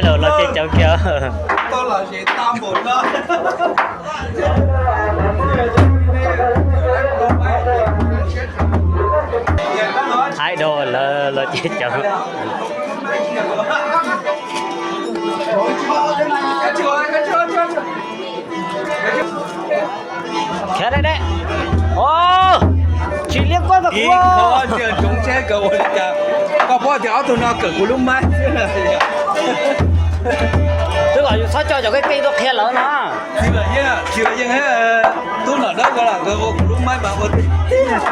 Idol los ces cov kiag. Idol lawv los ces cov. Khiav dai dai. Os, tsis liab kuab koj kuv. Koj paub tias ob tug no kawm kuv lub maib. Twb kom yus txhob coj cov keej keej tuaj qhia lawv no. Tsis vam yeej, tsis vam yeej, tub Nom Dawb ko los nkawd ua kuv lub maib mas ua tiag tiag.